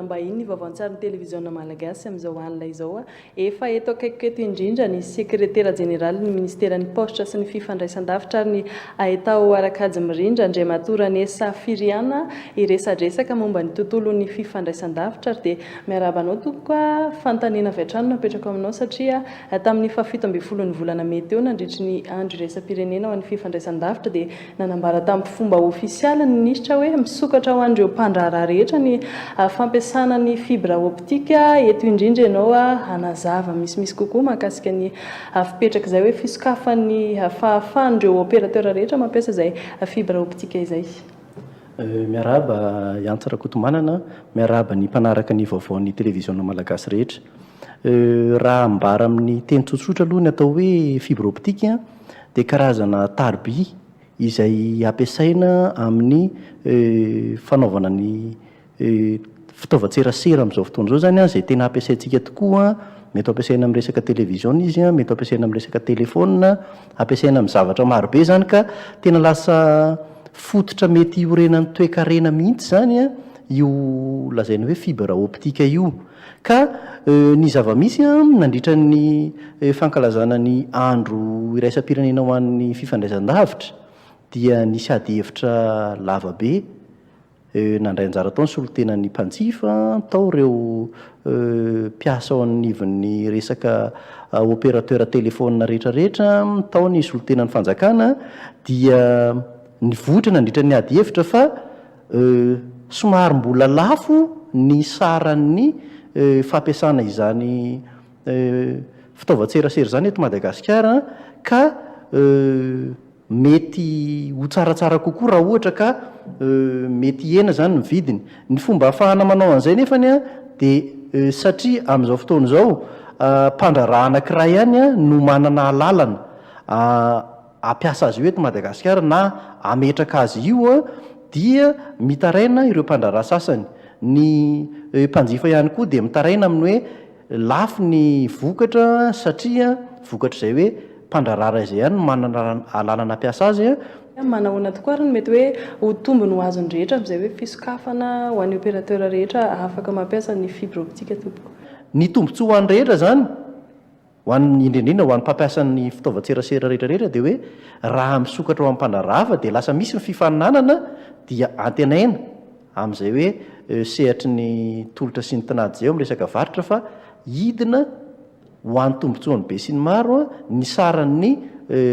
Manam-bahiny ny vaovao an-tsarin'ny televiziona malagasy amin'izao alina izao. Efa eto akaikiko eto indrindra ny sekretera jeneralin'ny minisiteran'ny paositra sy ny fifandraisandavitra ary ny haitao ara-kajy mirindra, Andriamatoa Ranesa Firiana, hiresadresaka momba ny tontolon'ny fifandraisandavitra ary dia miarahaba anao tompoko a! Fanontaniana avy hatrany no apetrako aminao satria tamin'ny fahafito ambin'ny folon'ny volana mey teo nandritry ny andro iraisam-pirenena ho an'ny fifandraisandavitra dia Nanambara tamin'ny fomba ofisialy ny minisitra hoe misokatra ho an'ireo mpandraharaha rehetra ny fampiasana ny fibre optique. Eto indrindra ianao hanazava misimisy kokoa mahakasika ny fipetrak'izay hoe fisokafan'ny fahafahan'ireo opérateur rehetra mampiasa izay fibre optique izay. Miarahaba i Antsa Rakotomanana, miarahaba ny mpanaraka ny vaovaon'ny televiziona malagasy rehetra. Raha ambara amin'ny teny tsotsotra aloha ny atao hoe fibre optique dia karazana tariby izay ampiasaina amin'ny fanaovana ny fitaovan-tserasera amin'izao fotoana izao izany izay tena ampiasaintsika tokoa, mety ho ampiasaina amin'ny resaka televiziona izy, mety ho ampiasaina amin'ny resaka telefaonina, ampiasaina amin'ny zavatra marobe izany ka tena lasa fototra mety hiorenan'ny toekarena mihitsy izany io lazaina hoe fibre optique io. Ka ny zava-misy nandritra ny fankalazana ny andro iraisam-pirenena ho an'ny fifandraisan-davitra dia nisy adihevitra lava be nandray anjara tao ny solontenan'ny mpanjifa, tao ireo mpiasa ao anivon'ny resaka opérateur téléphone rehetra rehetra, tao ny solontenan'ny fanjakana dia nivoitra nandritra ny adihevitra fa Somary mbola lafo ny saran'ny fampiasana izany fitaovan-tserasera izany eto Madagasikara ka mety ho tsaratsara kokoa raha ohatra ka mety hihena izany ny vidiny. Ny fomba ahafahana manao an'izay nefany dia satria amin'izao fotoana izao mpandraharaha anankiray ihany no manana alalana hampiasa azy io eto Madagasikara na hametraka azy io dia mitaraina ireo mpandraharaha sasany. Ny mpanjifa ihany koa dia mitaraina amin'ny hoe lafo ny vokatra satria vokatr'izay hoe mpandraharaha iray izay ihany no manana alalana hampiasa azy. Manahoana tokoa ary no mety hoe ho tombony ho azon'ny rehetra amin'izay hoe fisokafana ho an'ny opérateur rehetra afaka mampiasa ny fibre optique tompoko? Ny tombontsoa ho an'ny rehetra izany Ho an'ny, indrindra indrindra ho an'ny mpampiasa ny fitaovan-tserasera rehetra rehetra dia hoe raha misokatra ho an'ny mpandraharaha hafa dia lasa misy ny fifaninanana dia antenaina amin'izay hoe sehatry ny tolotra sy ny tinady izay eo amin'ny resaka varotra fa hidina ho an'ny tombontsoan'ny besinimaro ny saran'ny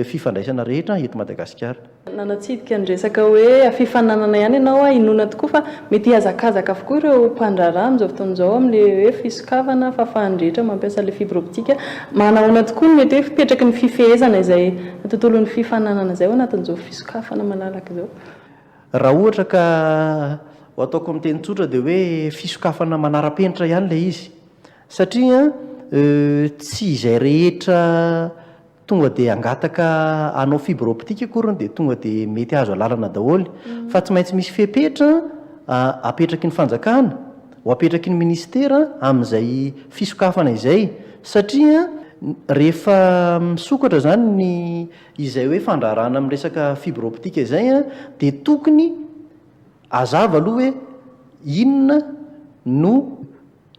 fifandraisana rehetra eto Madagasikara. Nanatsidika ny resaka hoe fifaninanana ihany ianao, inoana tokoa fa mety hihazakazaka avokoa ireo mpandraharaha amin'izao fotoana izao amin'ilay hoe fisokafana, fahafahan'ny rehetra mampiasa ilay fibre optique. Manahoana tokoa ny mety hoe fipetraky ny fifehezana izay tontolon'ny fifaninanana izay ao anatin'izao fisokafana malalaka izao? Raha ohatra ka ho ataoko amin'ny teny tsotra dia hoe fisokafana manara-penitra ihany ilay izy satria tsy izay rehetra Tonga dia hangataka hanao fibre optique akory dia tonga dia mety hahazo alalana daholo fa tsy maintsy misy fepetra apetraky ny fanjakana, ho apetraky ny ministera amin'izay fisokafana izay satria rehefa misokatra izany ny izay hoe fandraharahana amin'ny resaka fibre optique izay dia tokony hazava aloha hoe inona no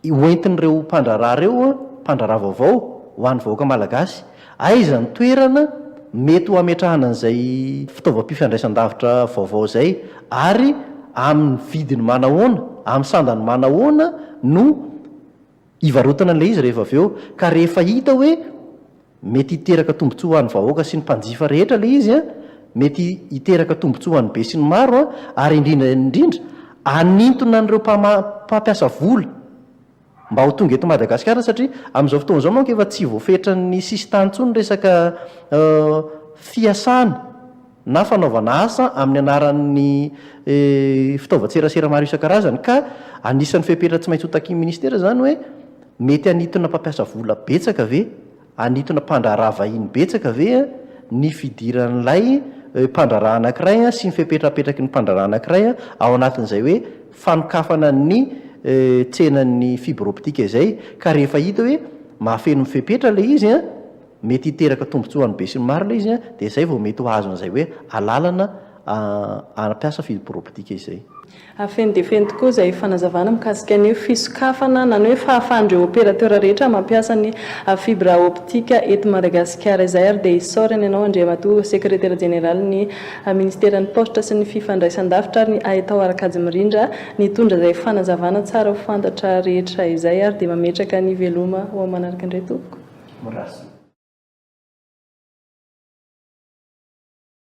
Hoentin'ireo mpandraharaha ireo mpandraharaha vaovao ho an'ny vahoaka malagasy. Aiza ny toerana mety ho hametrahana an'izay fitaovam-pifandraisan-davitra vaovao izay ary amin'ny vidiny manahoana, amin'ny sandany manahoana no hivarotana an'ilay izy rehefa avy eo. Ka rehefa hita hoe Mety hiteraka tombontsoa ho an'ny vahoaka sy ny mpanjifa rehetra ilay izy, mety hiteraka tombontsoa ho an'ny besinimaro, ary indrindra indrindra hanintona an'ireo mpampiasa vola mba ho tonga eto Madagasikara satria amin'izao fotoana izao manko efa tsy voafetran'ny sisintany intsony ny resaka fiasana na fanaovana asa amin'ny anaran'ny fitaovan-tserasera maro isan-karazany ka anisan'ny fepetra tsy maintsy ho takian'ny minisitera izany hoe Mety hanintona mpampiasa vola betsaka ve, hanintona mpandraharaha vahiny betsaka ve ny fidiran'ilay mpandraharaha anankiray sy ny fepetra apetraky ny mpandraharaha anankiray ao anatin'izay hoe fanokafana ny tsenan'ny fibre optique izay ka rehefa hita hoe mahafeno ny fepetra ilay izy, mety hiteraka tombontsoa ho an'ny besinimaro ilay izy dia izay vao mety ho azo an'izay hoe alalana. hampiasa fibre optique izay. Feno dia feno tokoa izay fanazavana mikasika ny fisokafana na ny hoe fahafahan'ireo opérateur rehetra mampiasa ny fibre optique eto Madagasikara izay, ary dia isaorana ianao, Andriamatoa sekretera jeneraly ny ministeran'ny Paositra sy ny Fifandraisan-davitra ary ny Haitao Arakajy Mirindra, nitondra izay fanazavana tsara ho fantatra rehetra izay, ary dia mametraka ny veloma ho amin'ny manaraka indray, tompoko. Mirasy.